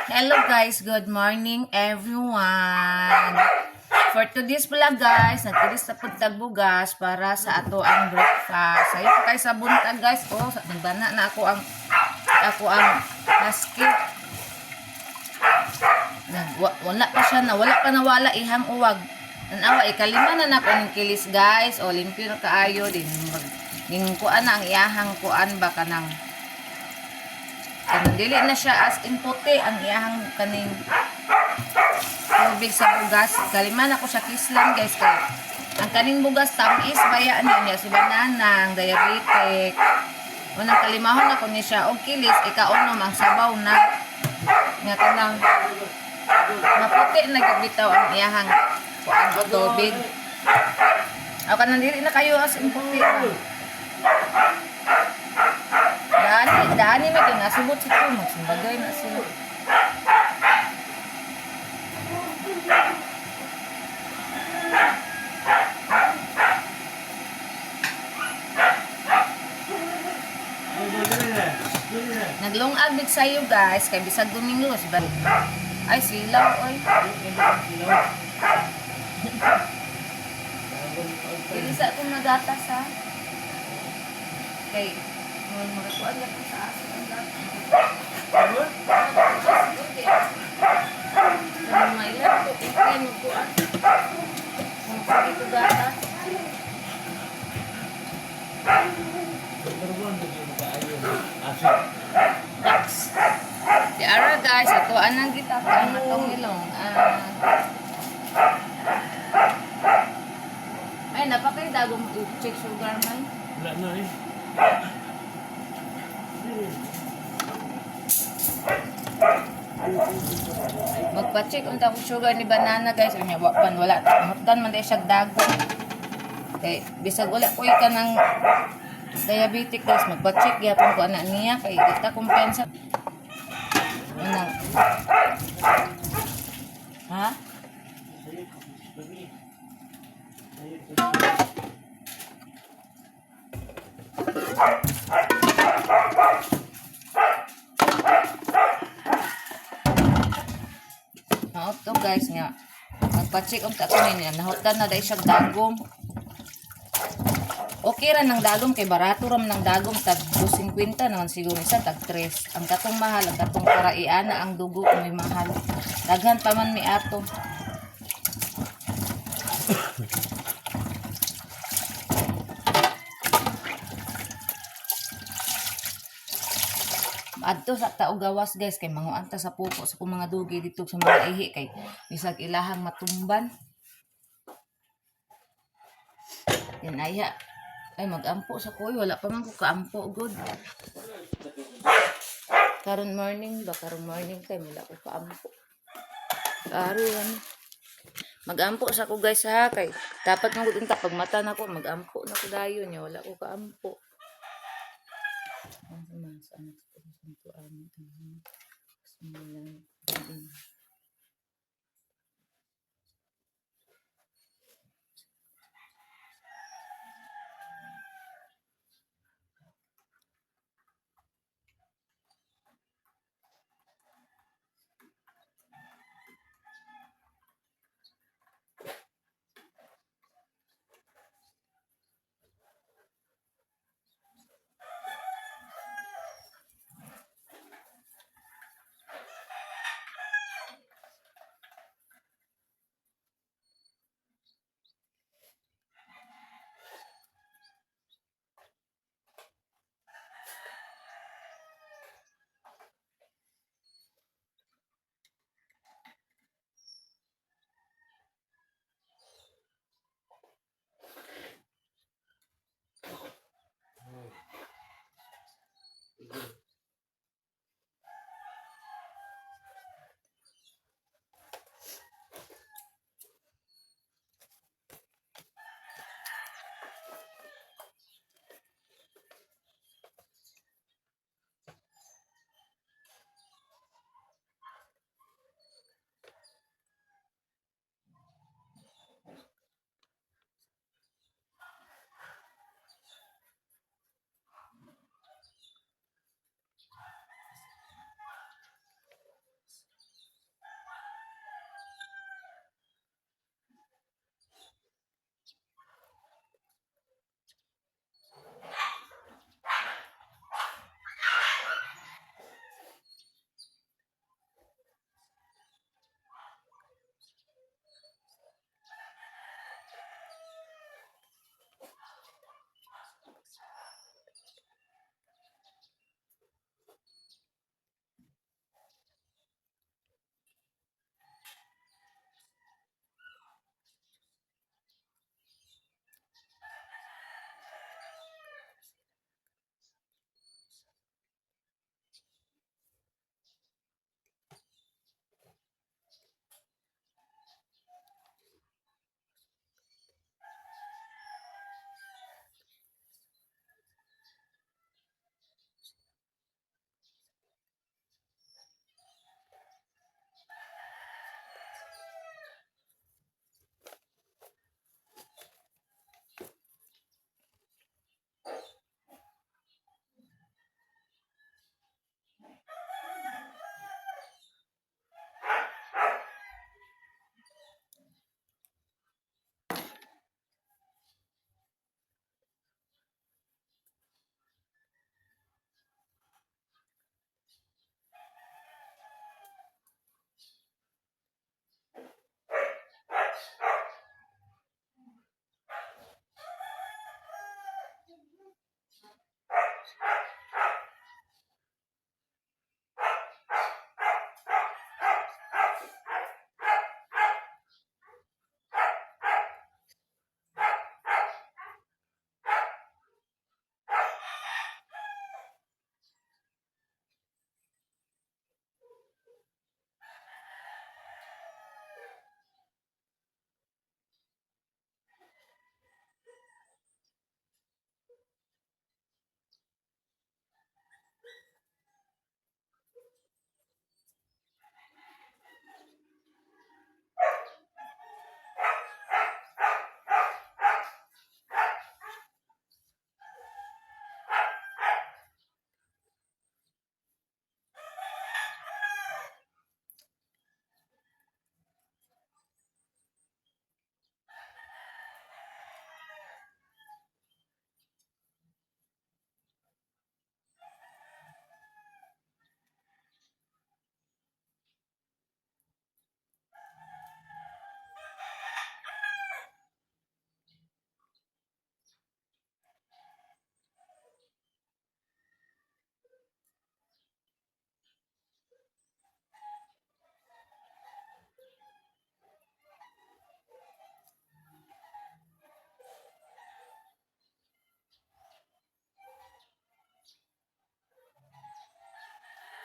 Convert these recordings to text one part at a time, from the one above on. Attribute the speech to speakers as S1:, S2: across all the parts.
S1: Hello guys, good morning everyone. For today's vlog guys, nagtilis na puntag bugas para sa ato ang breakfast. Sayo ko kay sa buntag guys. Oh, nagbana na ako ang husky. Wala pa siya na, wala pa nawala ihang uwag. Tanawa, ikalima na nako ning kilis guys. O limpyo na kaayo din mag ning kuan na ang iyahang kuan ba kanang kanang dili na siya as in puti ang iyahang kaning tubig sa bugas. Kalima na ko siya kislan guys kay ang kaning bugas tamis baya niya si banana ang diabetic. Unang kalimahon ako ni siya og kilis, ikaunom ang sabaw na nga kanang maputi na gyud bitaw ang iyahang kuan o tubig. Aw kanang dili na kayo as in puti ba. Dani, dani may kay nasubot si Tumog, simbagay na sila. Naglungag mig sayo guys, kay bisag Domingo si Bar. Ay silaw oy. Dili sa akong nagatas ha. Kay mo makakuan ka sa aso ang gatas. Ano mailan ko kay mo kuan. Kung sige ko gatas. Ducks. Di ara guys, ato anang kita ang atong ilong. Ah. Ay, napakay dagong check sugar man.
S2: Wala na eh.
S1: Magpa-check unta ko sugar ni banana guys. Unya wa pan wala. Hotdan man day siya dagong. Kay bisag wala koy kanang diabetic guys, magpa-check gyapon ko ana niya kay kita kumpiyansa. Unang. Ha? Mao to guys nga. Magpa-check unta ko niya. Nahutdan na day siya dagom. Okay ra ng dagom kay barato ram ng dagom, tag 2.50 naman siguro isa, tag 3. Ang katong mahal, ang katong para iana ang dugo may mahal. Daghan pa man mi ato. Adto sa tao gawas guys kay manguan ta sa pupo sa kung mga dugi dito sa mga ihi kay bisag ilahang matumban. Yan aya. Ay magampo sa koy, wala pa man ko kaampo good. Karon morning ba, karon morning kay wala ko kaampo. Karon magampo sa ko guys ha kay dapat man gud unta pag mata nako magampo na ko dayon nya wala ko kaampo. Ang sama sa anak sa Santo Amen. Bismillahirrahmanirrahim.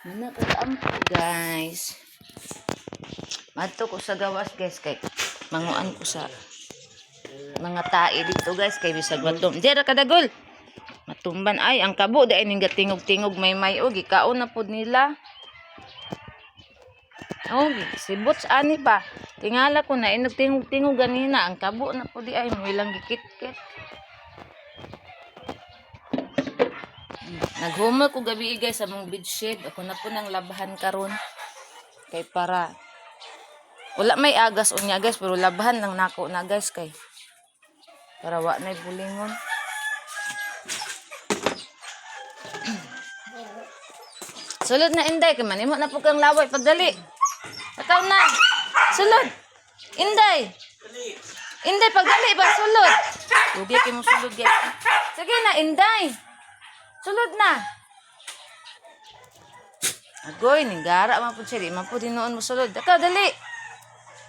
S1: Muna ko guys. Madto ko sa gawas, guys, kay manguan ko sa mga tae dito, guys, kay bisag matum. Dira kadagol. Matumban ay ang kabo dai ning gatingog-tingog may may og gikaon na pud nila. Oh, sibot sa ani pa. Tingala ko na inog tingog-tingog ganina ang kabo na pud di ay mo ilang gikitkit. Naghumol ko gabi, guys, sa mong bedsheet. Ako na po nang labahan karon. Kay para wala may agas unya, guys, pero labahan lang nako na, guys, kay para wa nay bulingon. Sulod na, Inday, kay manimo na po kang laway pagdali. Takaw na. Sulod. Inday. Inday, pagdali ba sulod? Dugi kay mo sulod, guys. Sige na, Inday. Sulod na. Agoy, ninggara man pud siya. Di man pud hinuon mo sulod. Ikaw, dali.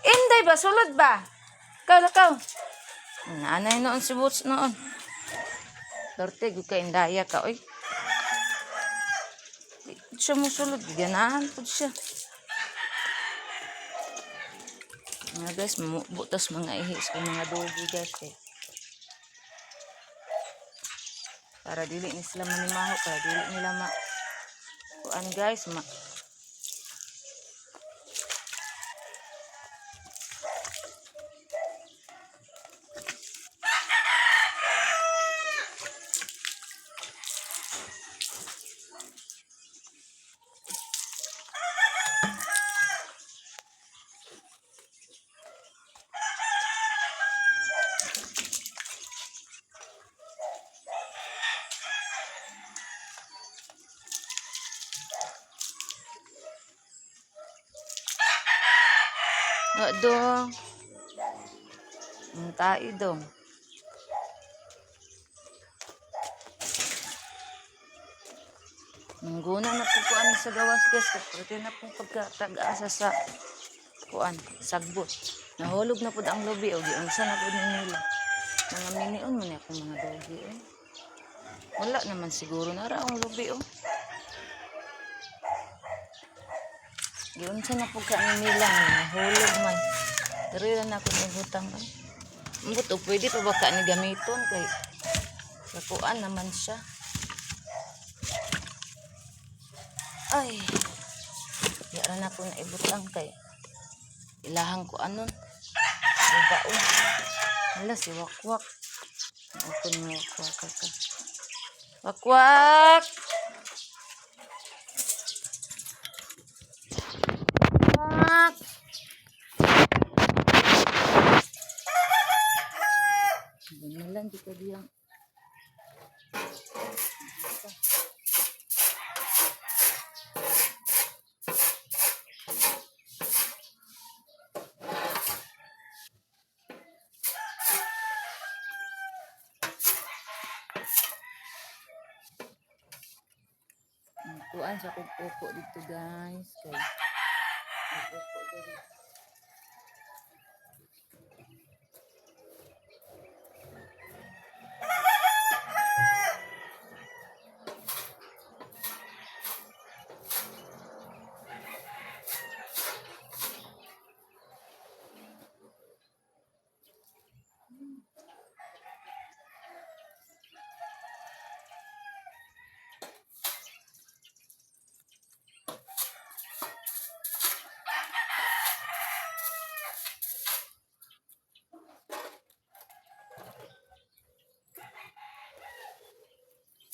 S1: Inday ba? Sulod ba? Ikaw, ikaw. Naanay noon si Boots noon. Torte, gud ka indaya ka, oy. Di pud siya mo sulod. Ganahan pud siya. Mga guys, butas mga ihi sa mga dogi, guys, eh. Para dili ni sila manimaho, para dili nila ma kuan, guys, ma Wa dong. Ang tae dong. Nangguna na po ko ani sa gawas, guys. Kapag na pong pagkatag-asa sa kuan, sagbot. Nahulog na pud ang lubi o giunsa na pud nila. Mga minion man akong mga dogi eh. Wala naman siguro na ra ang lubi oh. Giunsa na pud ka ni nila nga nahulog man. Diri ra na ako ibutang ay. Ambot og pwede pa ba ka ni gamiton kay sa kuan naman siya. Ay. Di ra na ako na ibutang kay ilahang ko anon. Baon. Hala si Wakwak. Ako ni Wakwak ka. Wakwak! Wakwak! Ganyan lang, di ka diyang. Kuan sa kong upo dito, guys. Kay upo dito.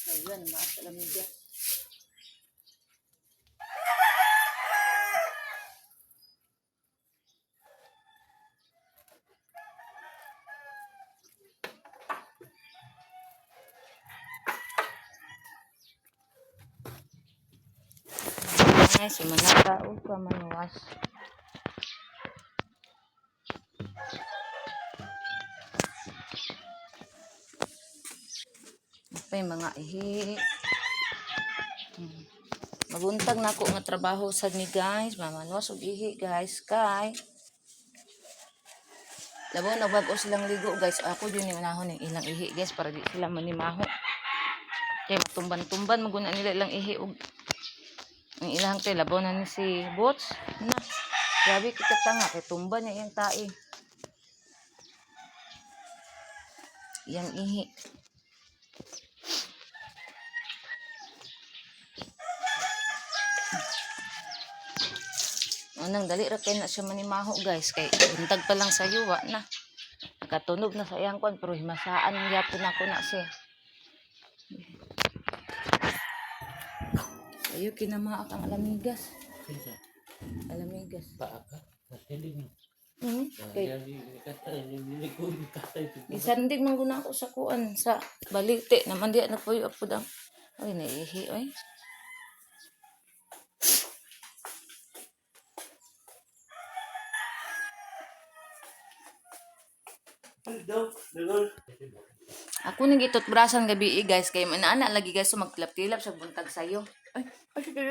S1: Ayun, maas lamiga. Ay, sumanata o pa manuwas. May mga ihi. Mabuntag na ako nga trabaho sad ni, guys. Mamanuwas og ihi, guys, kay labo na bag-o silang ligo, guys. Ako yun yung unahon ng ilang ihi, guys, para di sila manimaho. Kay matumban-tumban maguna nila ilang ihi og Ang ilang kay labaw na ni si Boots. Na. Grabe kita tanga kay tumba niya iyang tae. Iyang ihi. Unang dali ra kay na siya manimaho, guys, kay buntag pa lang sa yuwa na. Nakatunog na sa iyang kwan pero himasaan gyapon ako na siya. Ayo kinamaak ang alamigas.
S2: Kinsa?
S1: Alamigas.
S2: Paa ka? Nasiling.
S1: Kay
S2: Kay
S1: gisandig man guna ako sa kuan sa balite naman diya nagpuyo apod ang ay naihi oy. Ako nang gitutbrasan gabi eh, guys, kay manana lagi guys, so magtilap-tilap sa buntag sayo. Ay, ay, sige,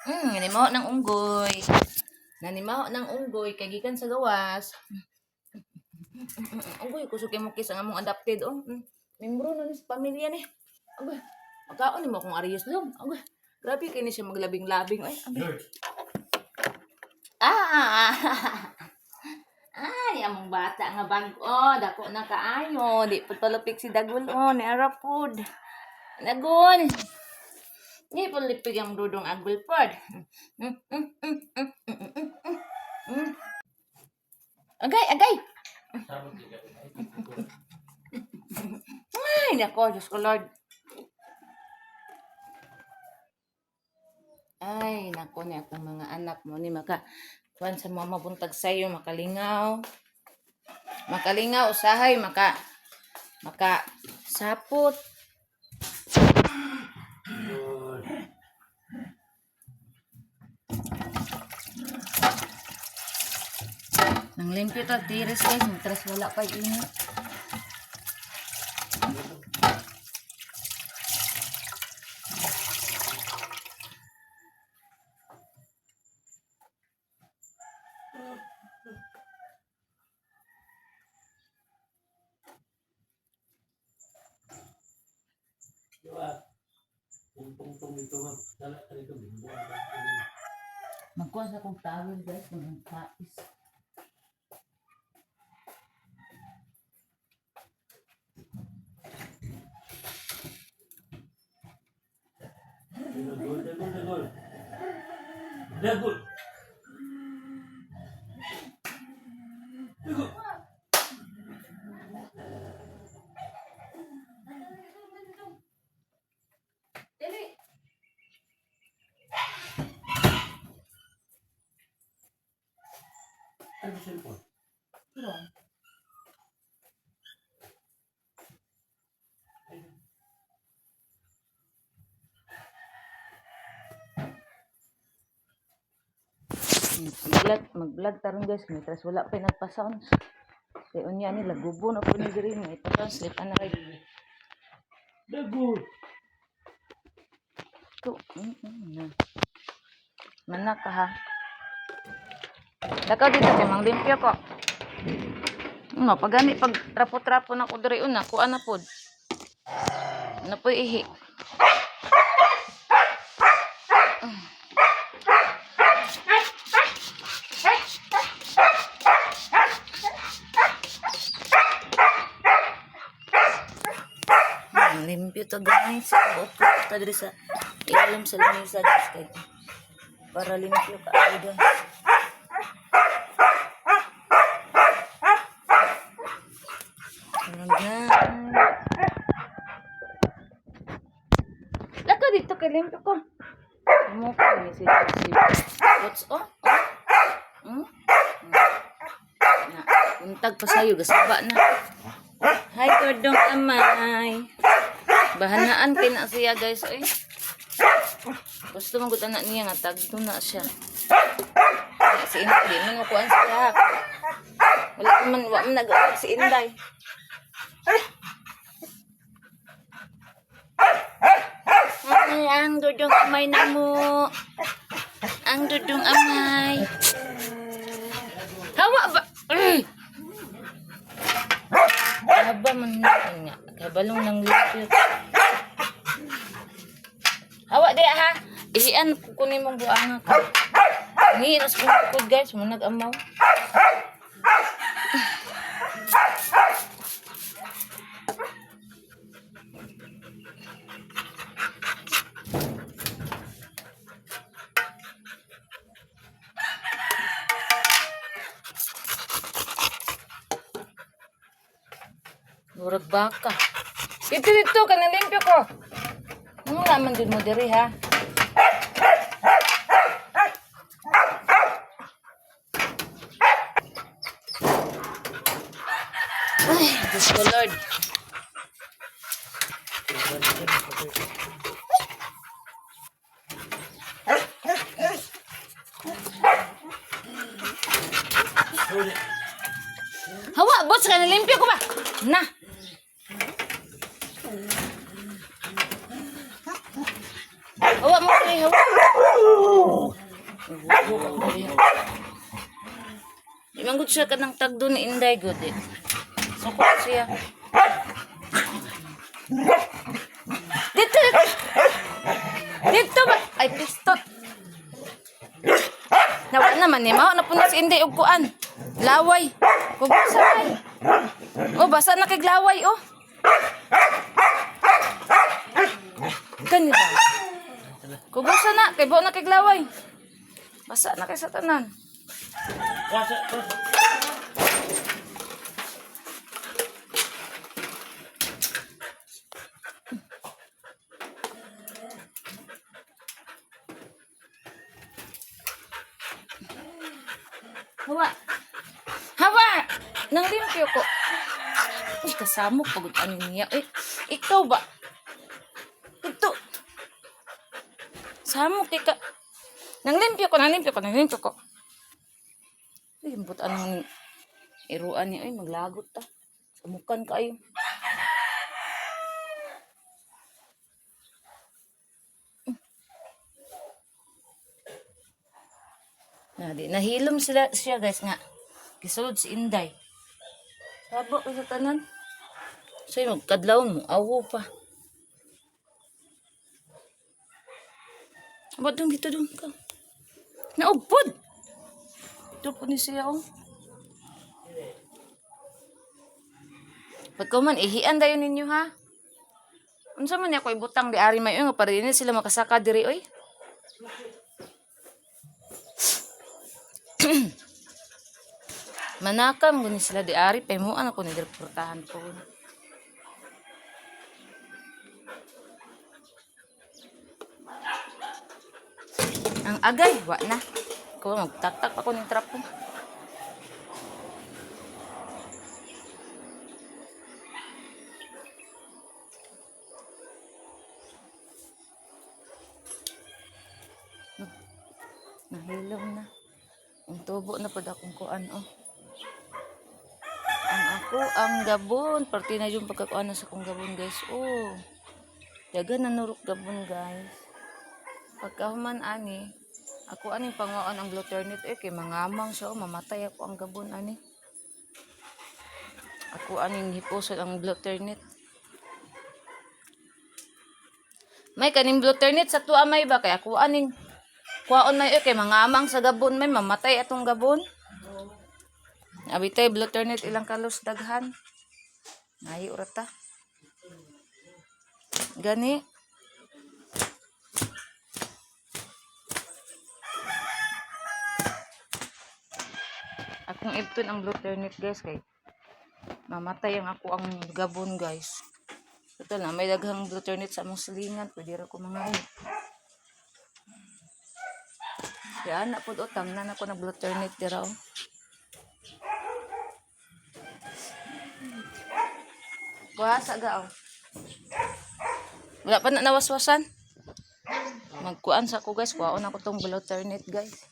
S1: nanimaho ng unggoy. Nanimaho ng unggoy kay gikan sa gawas. Unggoy kusog kay mo kis ang among adopted oh. Membro na ni sa pamilya ni. Agoy, magkaon nimo akong ariyos lom. Agoy, grabe kay ni siya maglabing-labing oy. Agoy. Ah! Ay, among bata nga bag-o, dako na kaayo, di pud palupik si Dagul oh, ni ara pud. Dagul. Di pud lipig ang dudong agul pod. Agay, agay. Ay, nako, Diyos ko Lord. Ay, nako ni akong mga anak mo ni maka kuan sa mga mabuntag sayo makalingaw. Makalingaw usahay maka maka sapot. Nang limpyo ta tiris guys, matras wala pa init. Magkuha sa kong tawel guys, mga pais.
S2: Dagol. Dagol.
S1: Dali.
S2: Ano cellphone?
S1: Pero, mag-vlog, mag-vlog taron guys, may tras wala pa nagpa-sounds. Kay unya ni lagubo na po ni diri may pa-sounds slip ana kay
S2: Dagol.
S1: ko. Na. Manak ka ha. Lakaw dito kay mang limpyo ko. No, pag gani pag trapo-trapo na ko diri una, kuha na pod. Ano po ihi? Ang limpyo to guys. Buot ko ta diri sa ilalim sa lamesa guys kay para limpyo ka ay guys. Ayan, guys. Laka dito kay limpyo ko. Mo ko ni si si What's oh? Oh. Na, untag pa sayo gasaba na. Hi, Dodong Amay. Bahanaan kay na siya, guys. Oy. Gusto mo gud anak niya nga tagdo na siya. Na, si Inday di man makuan siya. Wala man wa man nag si Inday. Ay, ang dudong amay na mo. Ang dudong amay. Hawa ba? Ay! Haba man na nga. Kabalong ng lipit. Hawa di ha. Ihian ko ni mong buanga ka. Ngihi sa kong likod, guys, mo nag-amaw. Murag baka. Dito dito kanang limpyo ko. Ano naman din mo diri ha? Ay, Diyos ko Lord. Hawa, boss, kanang limpyo ko ba? Na. Hawa mo kay hawa. Di man gud siya kanang tagdo ni Inday gud eh. Suko siya. Dito, dito. Dito ba? Ay, pistot. Nawa naman ni mao na po na si Inday og kuan. Laway. Kung sa ay. Oh, basa na kay laway oh. Kani ba? Kubusa na, kay buo na kay laway. Basa na kay sa tanan.
S2: Wasa, wasa.
S1: Hawa. Hawa! Nang limpyo ko. Uy, kasamok pagod ano niya. Uy, ikaw ba? Ito. Samok kay ka. Nang limpyo ko, nang limpyo ko, nang limpyo ko. Uy, but anong iruan niya. Uy, maglagot ta. Samukan kayo. Na di nahilom sila siya guys nga. Gisulod si Inday. Sabo ko sa tanan. So magkadlawon mo awo pa. Aba dong dito dong ka. Naugpod. Ito po ni siya oh. Pagkuman, ihian dayon ninyo ha. Unsa man ni ako ibutang di ari may nga para dinhi sila makasaka diri oy. Manakam guni sila di ari paymuan ako ni reportahan po. Ang agay wa na. Ko magtaktak pa ko ning trapo. Nahilom na. Ang tubo na pud akong kuan oh. Ang ako ang gabon, parte na yung pagkakuan na sa akong gabon guys. Oh. Dagan na nurok gabon guys. Pagkahuman ani, ako aning panguan ang bluternit eh kay mangamang siya oh, mamatay ako ang gabon ani. Ako aning hipuson ang bluternit. May kaning bluternit sa tuwa may ba kay ako aning kuwaon may eh kay mangamang sa gabon may mamatay atong gabon. Abitay bluternit ilang kalos daghan. Ngayo ra ta. Gani. Akong ibton ang bluternit guys kay mamatay ang ako ang gabon guys. Total na may daghang bluternit sa among silingan pwede ra ko mga. Kaya na pud o tamnan ako nag bluternit dira oh. Kuha sa ga oh. Wala pa na nawaswasan. Magkuan sa ko guys, kuhaon ako tong bluternit guys.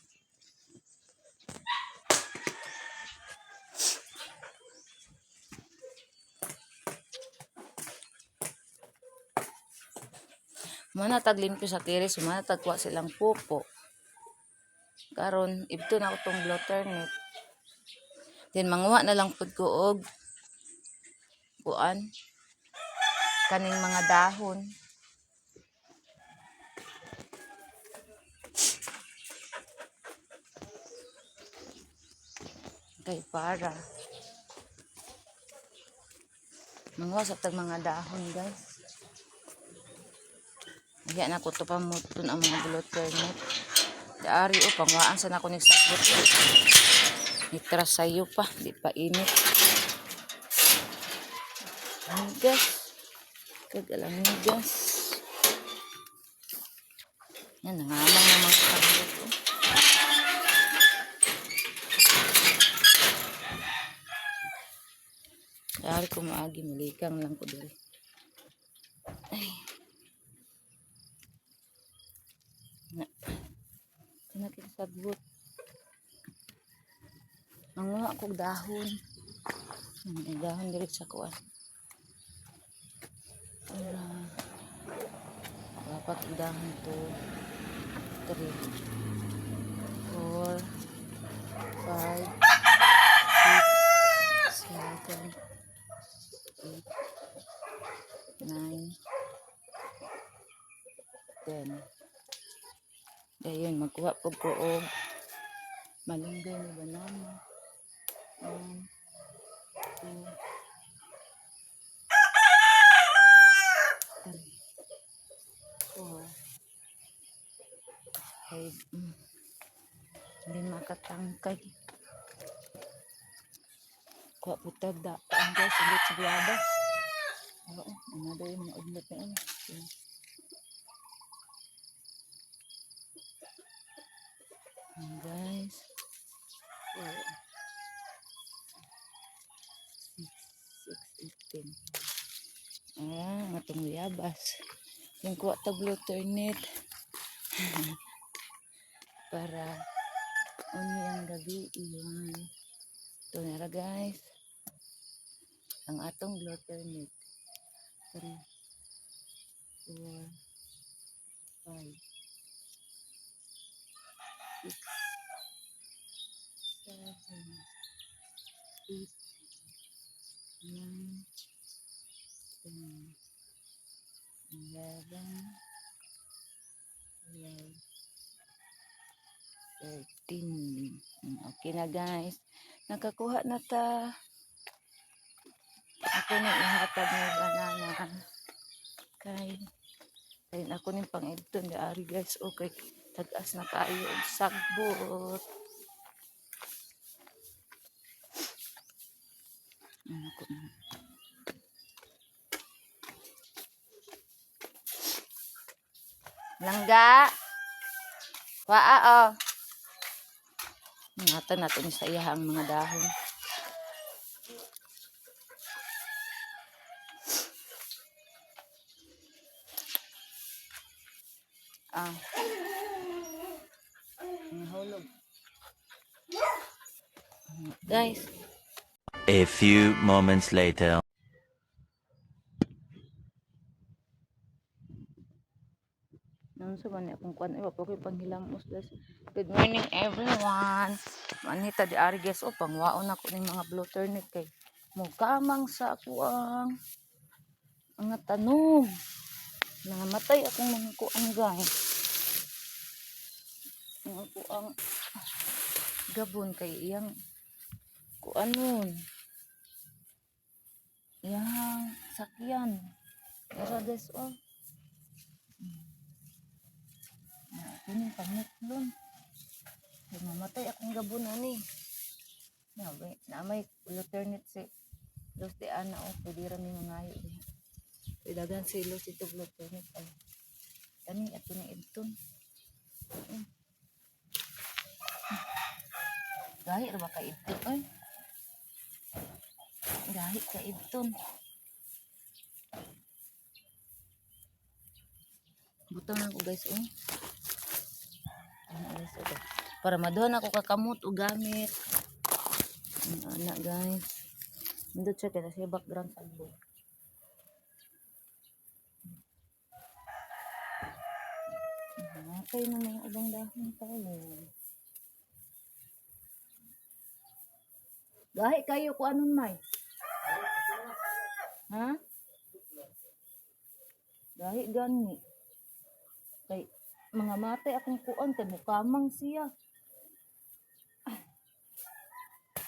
S1: Mana taglimpyo sa kiris, mana tagkuha silang pupo. Karon ibto na ako tong bluternit. Then manguha na lang pud ko og kuan kaning mga dahon. Kay para manguha sa tag mga dahon, guys. Ayan ako to pamuton ang mga bulot permit. Dari o pangwaan sa nako nagsagbot. Nitra sayo pa, di pa init. Amigas. Kag alamigas. Yan, nangamang ng mga sagbot. Oh. Dari ko maagi, malikang lang ko diri. Ay. Na. Kanakit sagbot. Manguha kog dahon. Ang dahon diri sa kuan. Para dapat dahon to 3, 4, 5, 6, 7, 8, 9, 10. Dayon, magkuha po ko og malunggay ni banana. 1, 2, 3, 4, 5. Hindi makatangkay. Kuha po tag da. Ang guys, ulit sa guwabas. Oo, ano daw yung mga udlot na yun. Yeah. Ayan, guys. 4, 6, 6, 8, 10. Ayan, ang atong guyabas. Yung kuha tag alternate. Para unyang gabi iwan. Ito na ra, guys. Ang atong alternate. 3, 4, 5, 6, 7, 8, 9, 10, 11, 12, 13. Okay na, guys. Nakakuha na ta. Ako na ihatag ni banana. Kay ayun ako ning pang-idton ari, guys. Okay. Tag-as na kaayo og sagbot. Ano ko na. Langga. Waa oh. Ingatan natin sa iya ang mga dahon. Ah. Nahulog. Guys,
S3: A few moments later.
S1: Naunsa man ni akong kuan, ay wa pa ko'y panghilamos, guys. Good morning, everyone. Manita di ari, guys, oh, pangwaon ako ning mga blue turnip kay mukamang sa akuang mga tanom. Namatay akong mga kuan, guys. Ang akuang gabon kay iyang kuan nun. Iyang sakyan. Pero guys, oh. Kini pangitlon. Kay mamatay akong gabon ani. Na na may alternate si Los de Ana o pwede ra mi mangayo diha. Kay daghan si Los ito alternate ay. Kani ato ni idton. Gahi ra ba kay idton oy? Gahi ka idton. Butang na ko, guys, oh. Ana, guys, okay. Para maduhan ako kakamot o gamit. Ana, ana, guys. Nindot siya kaya siya background sa buhok. Okay na mga ubang dahon tayo. Gahi kayo ko anon may. Ha? Gahi gani. Kay mga matay akong kuan kay mukamang siya.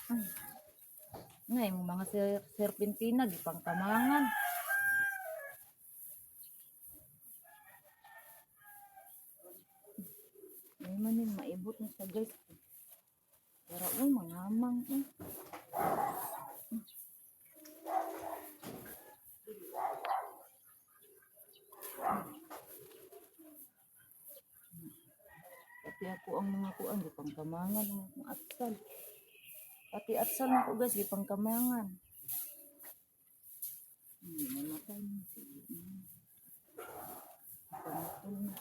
S1: Ay. Nga, yung mga serpentina, gipangkamangan. Ay man yun, maibot na siya, guys. Pero, uy, mangamang, eh. Pati ako ang mga kuan, gipangkamangan ang akong atsal. Pati atsal na ko, guys, gipangkamangan. Hindi namatay na. Sige na. Pamutol na.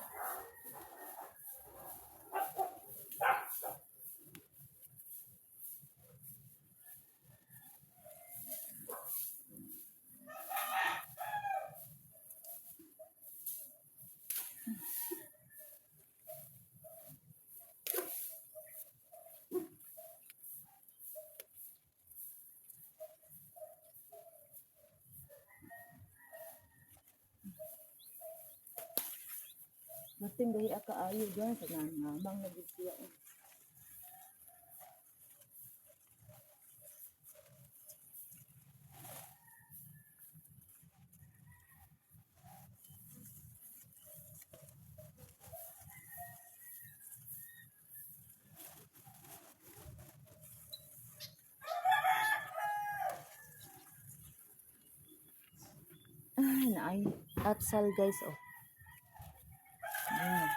S1: Mating gahi ka ayo, guys, nangamang na gid siya, eh. Ay, naay atsal, guys, oh. Ayan.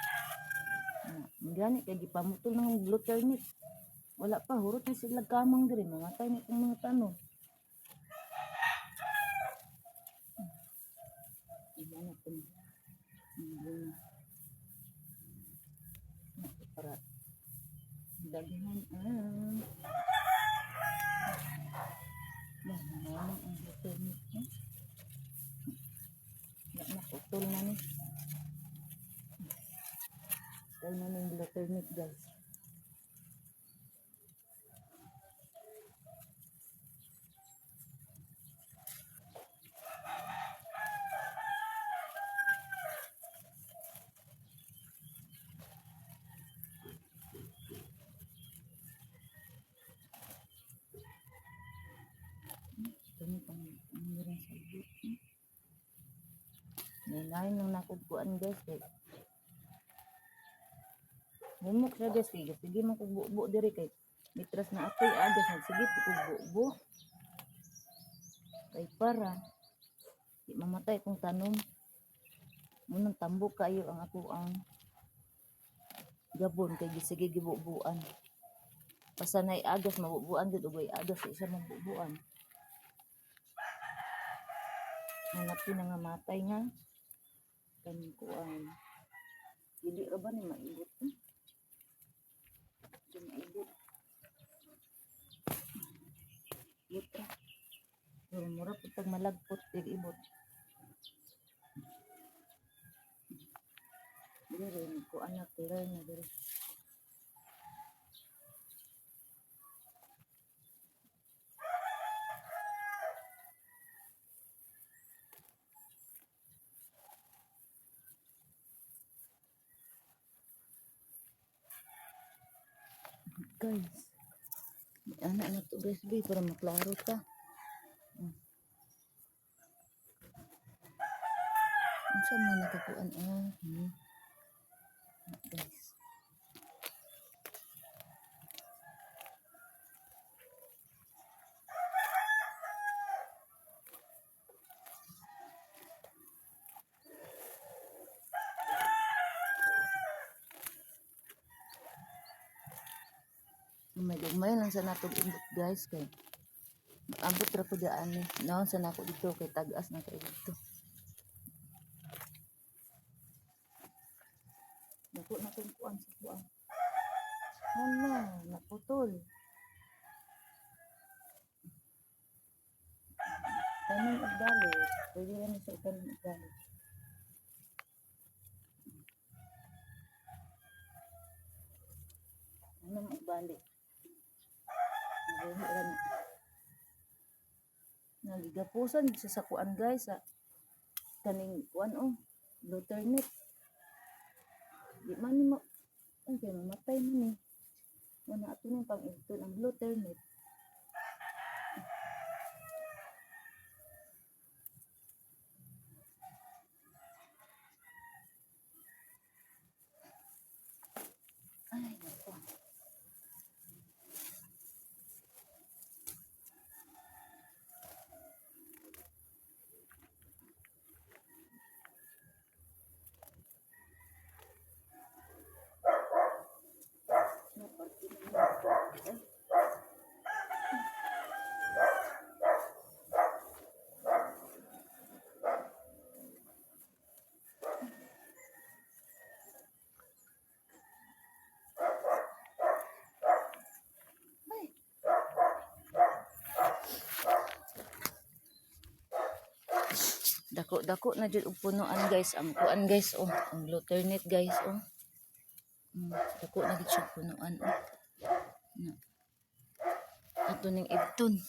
S1: Na, gani kay gipamutol ng blue turnip. Wala pa, hurot na sila kamang diri, mamatay na itong mga tanom. Iba na ito. Bunga. Na, para daghan ang bah, nangamang ang blue turnip. Eh? Wala na, putol na ni. Putol na ni blue turnip, guys. Ito ni pang ang rin sa ibot. Ninain nang nakugkuan, guys, kay. Humok siya, guys, kay sige man kog bubo diri kay mitras na ako'y agas sige po kog bubo. Kay para di mamatay kong tanom. Munang tambok kayo ang ako ang gabon kay gisige gibubuan. Basta nay agas mabubuan gud ug way agas di siya mabubuan. Hanapin na nga matay nga kaning kuan. Dili ra ba ni maibot, eh? Di maibot. Ibot ra. Pero mura pud tag malagpot og ibot. Dili rin kuan na clear na diri. Guys. May anak na to, guys, be, para maklaro ta. Unsa man nakakuan ah. Guys. May lang sa natog ibot, guys, kay maabot ra ko daan ni. Naon sa nako dito kay tag-as na kay dito. Dako na tong kuan sa kuan. Hala, naputol. Tanom og dalit. Pwede ra ni sa itanom og dalit. Tanom og balik. Nabuhi ra na. Nagigapusan siya sa kuan, guys, sa kaning kuan oh, blue turnip. Di man ni mo ay kay mamatay man ni. Wala ato nang pang ang blue turnip. Dako dako na jud og punuan, guys, ang kuan, guys, oh, ang glutternate, guys, oh. Dako na gid siya punuan, oh. Na. Ato ning ibton.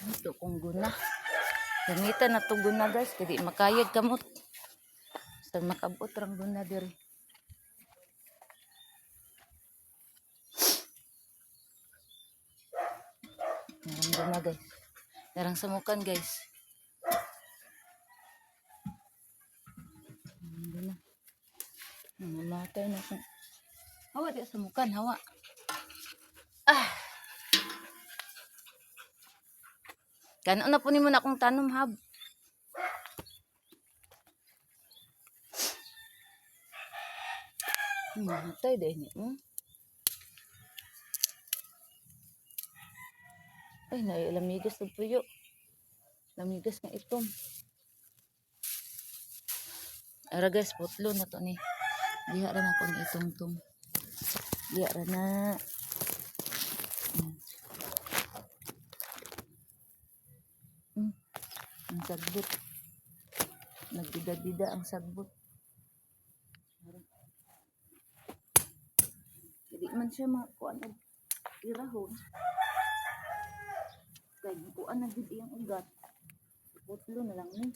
S1: Ito kong guna. Gamitan na to guna, guys, kay di makayag kamot. Sa makabot rang guna diri. Narang guna, guys. Narang samukan, guys. Narang guna. Namatay na akong. Hawa di samukan, hawa. Ah. Gano na po nimo na akong tanom hab. Namatay dahil ni mo. Ay, nailamigas ng puyo. Lamigas nga itom. Ara guys, putlo na to ni. Diha ra na akong itong-tong. Diha ra na. Ang sagbot. Nagbida-bida ang sagbot. Hindi man siya makuan og irahon. Kay kuan na gid iyang ugat. Putlo na lang ni.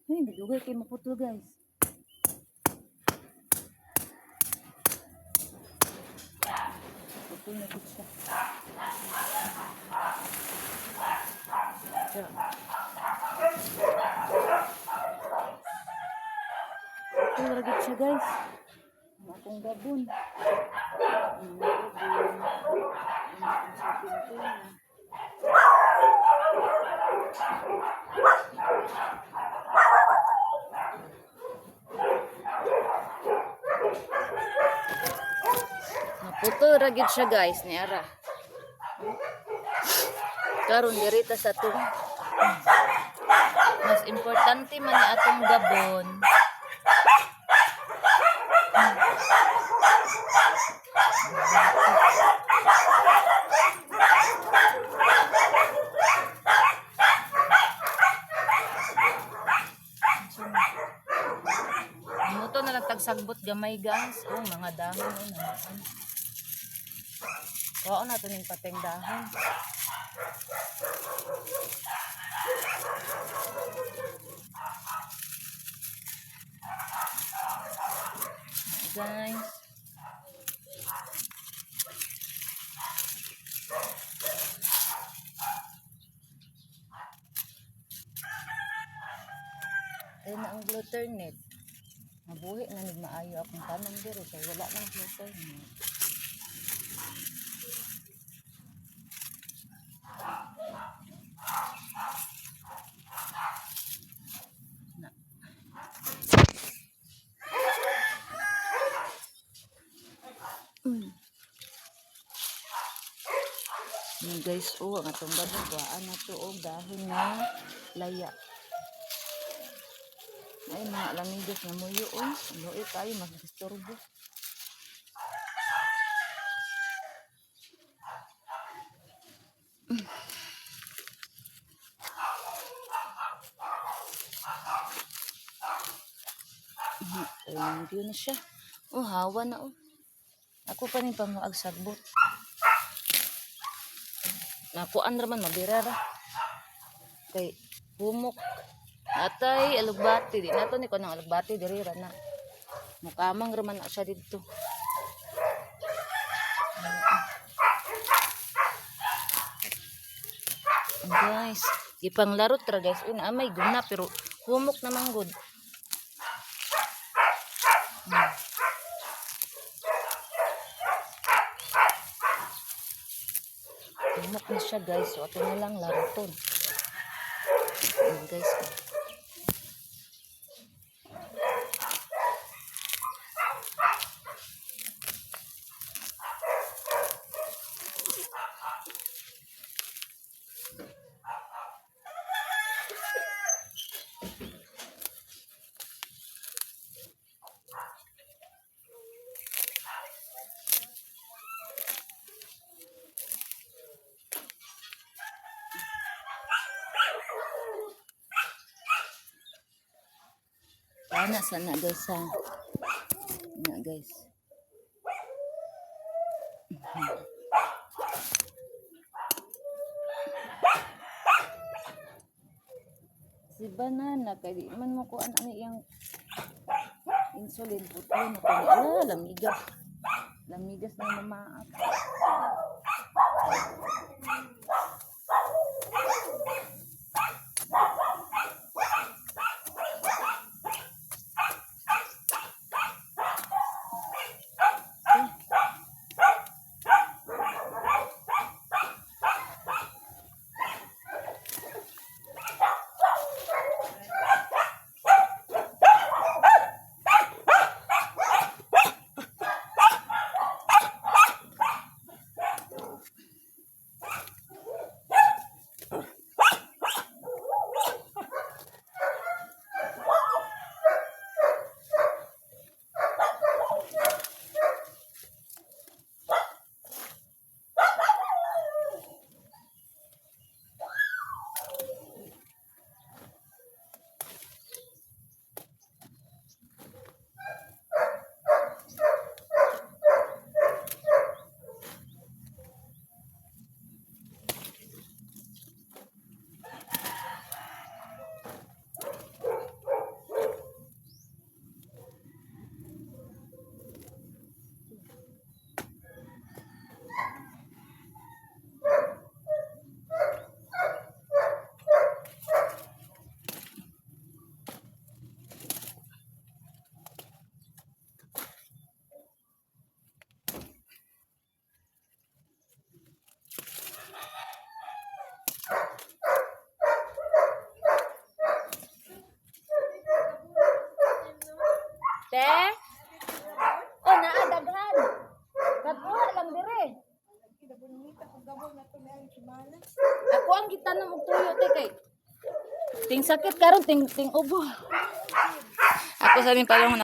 S1: Ay, dugay kay maputol, guys. Putol na gid siya. Siya. Putol ra gid siya, guys. Ang akong gabon. Ang gabon. Ang akong sapin tuna. Naputol ra gid siya, guys, ni ara. Karon dirita sa atong mas importante man ni atong gabon. Muto na lang tagsagbot gamay, guys. Oh, mga dahon oh, naman. Kuhaon na to ning pateng dahon. Guys. Ayun na ang glutternate. Mabuhi na nig maayo akong tanom diri kay wala nang glutternate. Na. Ni guys, oh, ang atong badlong kuhaan na to og dahon na laya. Ay, mga alamigas na muyo, oh. Ano eh, tayo, mag-disturbo. Ayun, yun na siya. Oh, hawa na, oh. Ako pa rin pamuag sagbot. Nakuan raman, mabira ra. Kay, humok. Atay, alugbati. Di nato ni ko ng alugbati, diri ra na. Mukamang raman na siya dito. Guys, ipanglarot ra guys. Una, may guna pero humok naman good. Humok na siya guys. So ato na lang laruton. Ayan guys. Sana sana guys ha. Na guys. Si banana kay di man mo kuan ani iyang insulin putlo na kani ala lamigas. Lamigas na mamaat. Te? Oh, naa daghan. Kakuha lang dire. Ako ang gitanom og tuyo te kay ting sakit karon ting ting ubo. Ako sa ning palong.